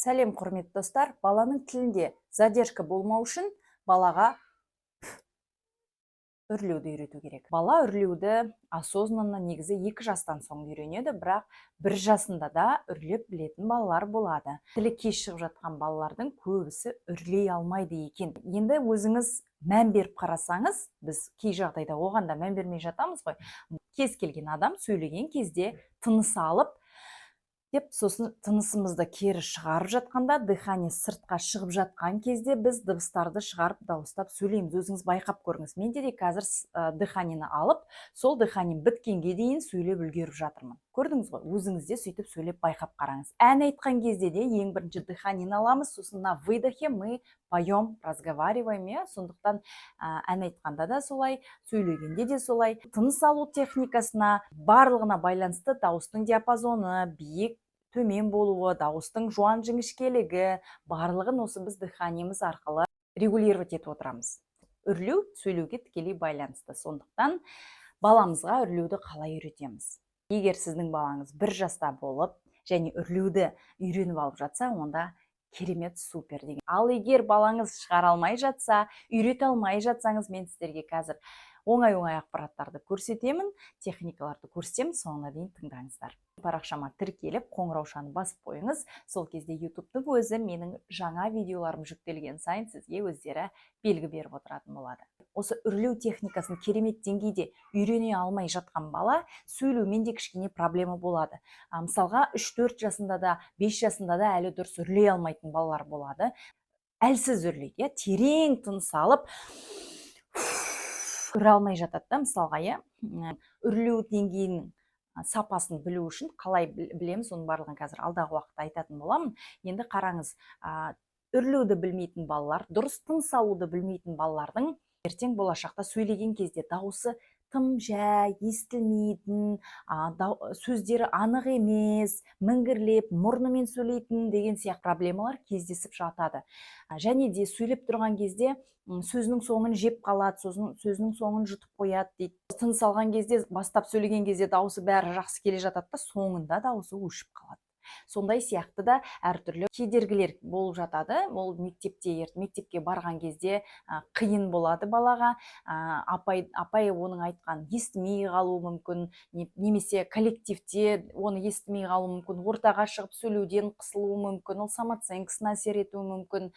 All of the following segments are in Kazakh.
Сәлем, құрметті достар! Баланың тілінде задержка болмау үшін балаға үрлеуді үйрету керек. Бала үрлеуді осознанно негізі 2 жастан соң үйренеді, бірақ 1 жасында да үрлеп білетін балалар болады. Тілі кеш шығып жатқан балалардың көбісі үрлей алмайды екен. Енді өзіңіз мән беріп қарасаңыз, біз кей жағдайда оған да мән бермей жатамыз ғой. Кез келген адам сөйлеген кезде тыныс алып деп, сосын тынысымызды кері шығарып жатқанда, дыхание сыртқа шығып жатқан кезде біз дыбыстарды шығарып, дауыстап сөйлейміз. Өзіңіз байқап көріңіз, менде де қазір дыхание ні алып, сол дыхание біткенге дейін сөйлеп үлгеріп жатырмын, көрдіңіз ғой. Өзіңіз де сөйтіп сөйлеп, байқап қараңыз. Ән айтқан кезде де ең бірінші дыхание ні аламыз, сосын на выдохе мы поем, разговариваем, иә. Сондықтан ән айтқанда да солай, сөйлегенде де солай. Тыныс алу техникасына, барлығына байланысты дауыстың диапазоны биік, төмен болуы, дауыстың жуан, жіңішкелігі, барлығын осы біз дыхание міз арқылы регулировать етіп отырамыз. Үрлеу сөйлеуге тікелей байланысты. Сондықтан баламызға үрлеуді қалай үйретеміз? Егер сіздің балаңыз 1 жаста болып және үрлеуді үйреніп алып жатса, онда керемет, супер деген. Ал егер балаңыз шығара алмай жатса, үйрете алмай жатсаңыз, мен сіздерге қазір оңай оңай ақпараттарды көрсетемін, техникаларды көрсетемін. Соңына дейін тыңдаңыздар. Парақшама тіркеліп, қоңыраушаны басып қойыңыз. Сол кезде Ютубтың өзі менің жаңа видеоларым жүктелген сайын сізге өздері белгі беріп отыратын болады. Осы үрлеу техникасын керемет деңгейде үйрене алмай жатқан бала сөйлеумен де кішкене проблема болады. Мысалға, 3-4 жасында да, 5 жасында да әлі дұрыс үрлей алмайтын балалар болады. Әлсіз үрлейді, иә, терең тыныс алып үре алмай жатады да, мысалға, иә. Үрлеу деңгейінің сапасын білу үшін қалай білеміз? Оның барлығын қазір алдағы уақытта айтатын боламын. Енді қараңыз, үрлеуді білмейтін балалар, дұрыс тыныс алуды білмейтін балалардың ертең болашақта сөйлеген кезде дауысы тым жай естілмейтін, сөздері анық емес, міңгірлеп, мұрнымен сөйлейтін деген сияқты проблемалар кездесіп жатады. Және де сөйлеп тұрған кезде сөзінің соңын жеп қалады, сосын сөзінің соңын жұтып қояды дейді. Тыныс алған кезде, бастап сөйлеген кезде дауысы бәрі жақсы келе жатады да, соңында дауысы өшіп қалады. Сондай сияқты да әртүрлі кедергілер болып жатады. Ол мектепте, мектепке барған кезде қиын болады балаға. Апай оның айтқанын естімей қалуы мүмкін немесе коллективте оны естімей қалуы мүмкін, ортаға шығып сөйлеуден қысылуы мүмкін, ол самооценка сына әсер етуі мүмкін.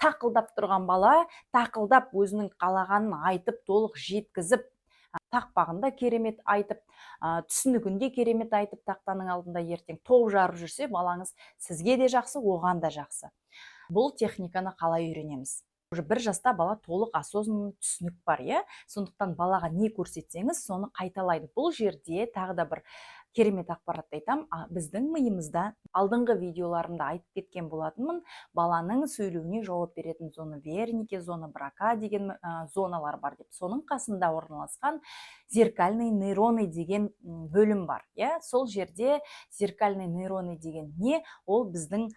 Тақылдап тұрған бала тақылдап өзінің қалағанын айтып, толық жеткізіп, тақпағын да керемет айтып, түсінігін де керемет айтып, тақтаның алдында ертең топ жарып жүрсе балаңыз, сізге де жақсы, оған да жақсы. Бұл техниканы қалай үйренеміз? Уже 1 жаста бала толық осознанный түсінік бар, иә. Сондықтан балаға не көрсетсеңіз, соны қайталайды. Бұл жерде тағы да бір керемет ақпаратты айтамын. Біздің миымызда, алдыңғы видеоларымда айтып кеткен болатынмын, баланың сөйлеуіне жауап беретін зона Вернике, зона Брока деген зоналар бар деп. Соның қасында орналасқан зеркальный нейроны деген бөлім бар, иә. Сол жерде зеркальный нейроны деген не? Ол біздің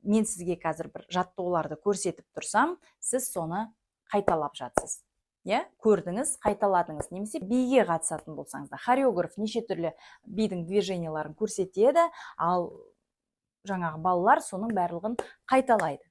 мен сізге қазір бір жаттығуларды көрсетіп тұрсам, сіз соны қайталап жатсыз, иә. Көрдіңіз, қайталадыңыз. Немесе биге қатысатын болсаңыз да, хореограф неше түрлі бидің движения ларын көрсетеді, ал жаңағы балалар соның барлығын қайталайды.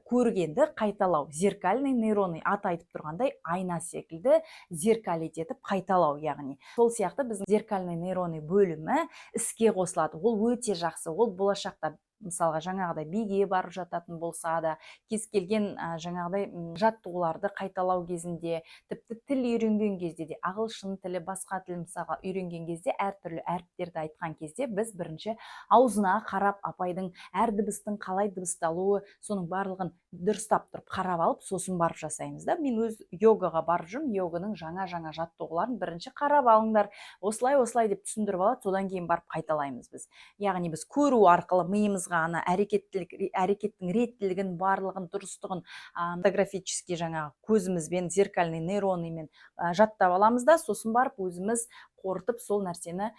Көргенді қайталау, зеркальный нейроны, аты айтып тұрғандай, айна секілді зеркалить етіп қайталау. Яғни сол сияқты біздің зеркальный нейроны бөлімі іске қосылады. Ол өте жақсы. Ол болашақта, мысалға, жаңағыдай биге барып жататын болса да, кез келген жаңағыдай жаттығуларды қайталау кезінде, тіпті тіл үйренген кезде де, ағылшын тілі, басқа тіл, мысалға, үйренген кезде, әртүрлі әріптерді айтқан кезде біз бірінші аузына қарап, апайдың әр дыбыстың қалай дыбысталуы, соның барлығын дұрыстап тұрып қарап алып, сосын барып жасаймыз да. Мен өз йогаға барып жүрмін. Йоганың жаңа жаңа жаттығуларын бірінші қарап алыңдар, осылай, осылай деп түсіндіріп алады, содан кейін барып қайталаймыз біз. Яғни біз көру арқылы миымызға ана әрекеттілік, әрекеттің реттілігін, барлығын, дұрыстығын фотографический жаңағы көзімізбен, зеркальный нейроны мен жаттап аламыз да, сосын барып өзіміз қорытып, сол нәрсені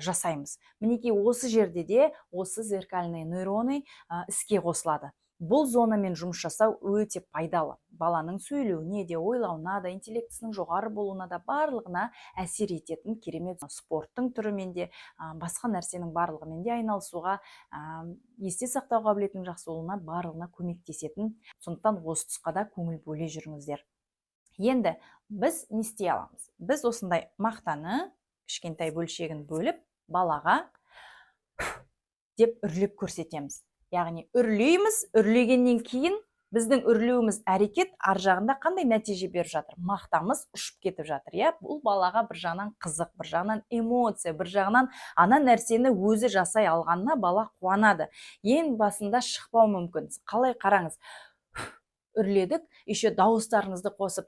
жасаймыз. Мінекей, осы жерде де осы зеркальный нейроны іске қосылады. Бұл зонамен жұмыс жасау өте пайдалы. Баланың сөйлеуіне де, ойлауына да, интеллектісінің жоғары болуына да, барлығына әсер ететін керемет спорттың түрімен де, басқа нәрсенің барлығымен де айналысуға, есте сақтау қабілетінің жақсы болуына, барлығына көмектесетін. Сондықтан осы тұсқа да көңіл бөле жүріңіздер. Енді біз не істей аламыз? Біз осындай мақтаны кішкентай бөлшегін бөліп, балаға деп үрлеп көрсетеміз. Яғни үрлейміз, үрлегеннен кейін біздің үрлеуіміз әрекет ар жағында қандай нәтиже беріп жатыр? Мақтамыз ұшып кетіп жатыр, иә? Бұл балаға бір жағынан қызық, бір жағынан эмоция, бір жағынан ана нәрсені өзі жасай алғанына бала қуанады. Ең басында шықпау мүмкін. Қалай қараңыз? Үрледік, еще дауыстарыңызды қосып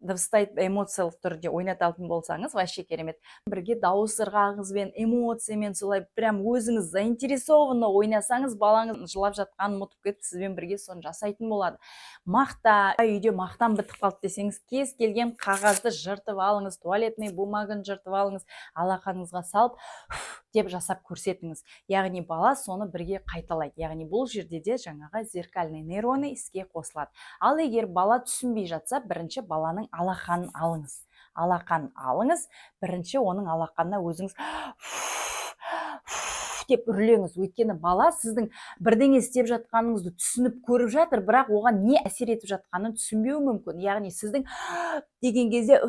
дыбыстайды, эмоциялық түрде ойната алатын болсаңыз, вообще керемет. Бірге дауыс ырғағыңызбен, эмоциямен солай прям өзіңіз заинтересованно ойнасаңыз, балаңыз жылап жатқанын ұмытып кетіп, сізбен бірге соны жасайтын болады. Мақта, үйде мақтан бітіп қалды десеңіз, кез келген қағазды жыртып алыңыз, туалетный бумаганы жыртып алыңыз, алақаныңызға салып деп жасап көрсетіңіз. Яғни бала соны бірге қайталайды. Яғни бұл жерде де жаңағы зеркальный нейроны іске қосылады. Ал егер бала түсінбей жатса, бірінші баланың алақанын алыңыз. Алақанын алыңыз, бірінші оның алақанына өзіңіз деп үрлеңіз. Өйткені бала сіздің бірдеңе істеп жатқаныңызды түсініп көріп жатыр, бірақ оған не әсер етіп жатқанын түсінбеуі мүмкін. Яғни сіздің деген кезде,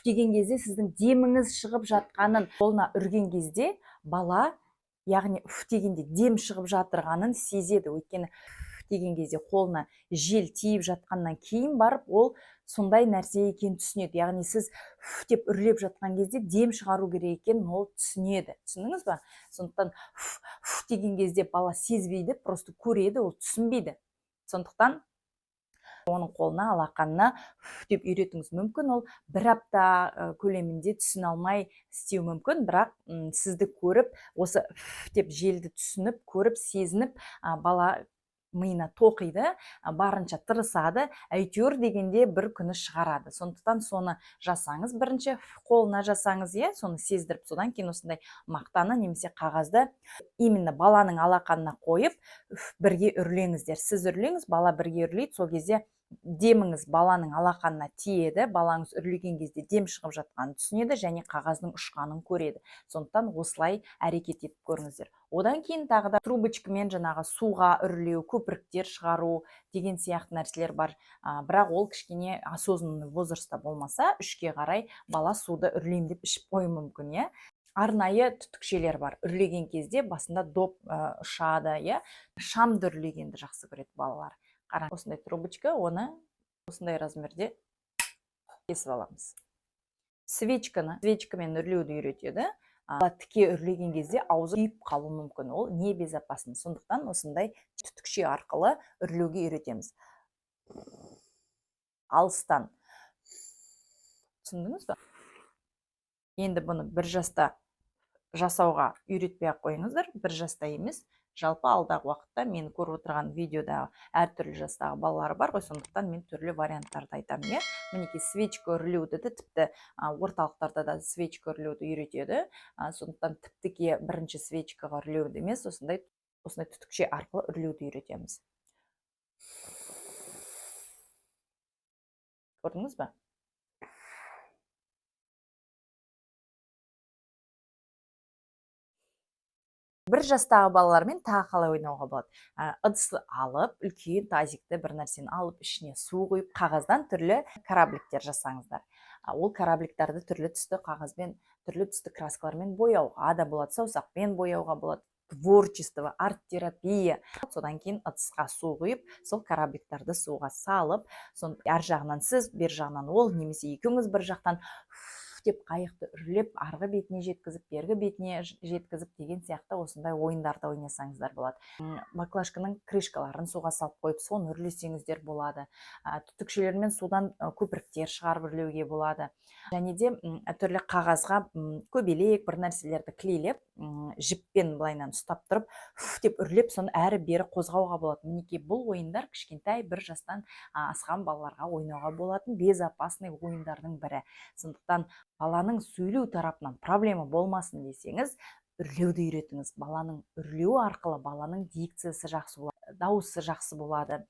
деген кезде сіздің деміңіз шығып жатқанын, қолына үрген кезде бала, яғни үф дегенде дем шығып жатырғанын сезеді. Өйткені үф деген кезде қолына жел тиіп жатқаннан кейін барып ол сондай нәрсе екенін түсінеді. Яғни сіз үф деп үрлеп жатқан кезде дем шығару керек екенін ол түсінеді. Түсіндіңіз ба? Сондықтан үф, үф деген кезде бала сезбейді, просто көреді, ол түсінбейді. Сондықтан оның қолына, алақанына үф деп үйретіңіз. Мүмкін ол бір апта көлемінде түсіне алмай істеуі мүмкін, бірақ сізді көріп, осы үф деп желді түсініп, көріп, сезініп, бала миына тоқиды, барынша тырысады, әйтеуір дегенде бір күні шығарады. Сондықтан соны жасаңыз, бірінші қолына жасаңыз, иә, соны сездіріп, содан кейін осындай мақтаны немесе қағазды именно баланың алақанына қойып, бірге үрлеңіздер. Сіз үрлеңіз, бала бірге үрлейді. Сол кезде деміңіз баланың алақанына тиеді, балаңыз үрлеген кезде дем шығып жатқанын түсінеді және қағаздың ұшқанын көреді. Сондықтан осылай әрекет етіп көріңіздер. Одан кейін тағы да трубочкамен жаңағы суға үрлеу, көпіріктер шығару деген сияқты нәрселер бар. Бірақ ол кішкене осознанный возрастта болмаса, 3-ке қарай бала суды үрлеймін деп ішіп қоюы мүмкін, иә. Арнайы түтікшелер бар. Үрлеген кезде басында доп ұшады, иә. Шамды үрлегенді жақсы көреді балалар. Қараңыз, осындай трубочка, оны осындай размерде кесіп аламыз. Свечканы свечкамен үрлеуді үйретеді. Тіке үрлеген кезде аузы күйіп қалуы мүмкін, ол небезопасно. Сондықтан осындай түтікше арқылы үрлеуге үйретеміз. Алыстан. Түсіндіңіз ба? Енді бұны бір жаста жасауға үйретпей ақ қойыңыздар, бір жаста емес, жалпы алдағы уақытта мен көріп отырған видеода әртүрлі жастағы балалар бар ғой, сондықтан мен түрлі варианттарды айтамын, иә. Мінекей, свечка үрлеуді де тіпті орталықтарда да свечка үрлеуді үйретеді. Сондықтан тіптіке бірінші свечкаға үрлеуді емес, осындай түтікше арқылы үрлеуді үйретеміз. Көрдіңіз ба? Бір жастағы балалармен тағы қалай ойнауға болады? Ыдысты алып, үлкен тазикті бір нәрсені алып, ішіне су құйып, қағаздан түрлі корабликтер жасаңыздар. Ол корабликтерді түрлі түсті қағазбен, түрлі түсті краскалармен бояуға да болады, саусақпен бояуға болады. Творчество, арт-терапия. Содан кейін ыдысқа су құйып, сол корабликтерді суға салып, сон ар жағынан сіз, бер жағынан ол, немесе екеуіңіз бір жақтан деп қайықты үрлеп, арғы бетіне жеткізіп, бергі бетіне жеткізіп деген сияқты осындай ойындарды ойнасаңыздар болады. Баклажканың крышкаларын суға салып қойып, соны үрлесеңіздер болады. Түтікшелермен судан көпіріктер шығарып үрлеуге болады. Және де түрлі қағазға көбелек бір нәрселерді клейлеп, жіппен былайынан ұстап тұрып, фу деп үрлеп, соны әрі бері қозғауға болады. Мінекей, бұл ойындар кішкентай бір жастан асқан балаларға ойнауға болатын безопасный ойындардың бірі. Сондықтан баланың сөйлеу тарапынан проблема болмасын десеңіз, үрлеуді үйретіңіз. Баланың үрлеуі арқылы баланың дикциясы жақсы болады. Дауысы жақсы болады,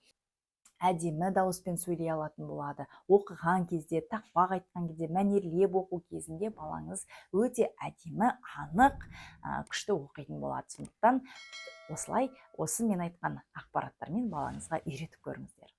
әдемі дауыспен сөйлей алатын болады. Оқыған кезде, тақпақ айтқан кезде, мәнерлеп оқу кезінде балаңыз өте әдемі, анық, күшті оқитын болады. Сондықтан осылай, осы мен айтқан ақпараттармен балаңызға үйретіп көріңіздер.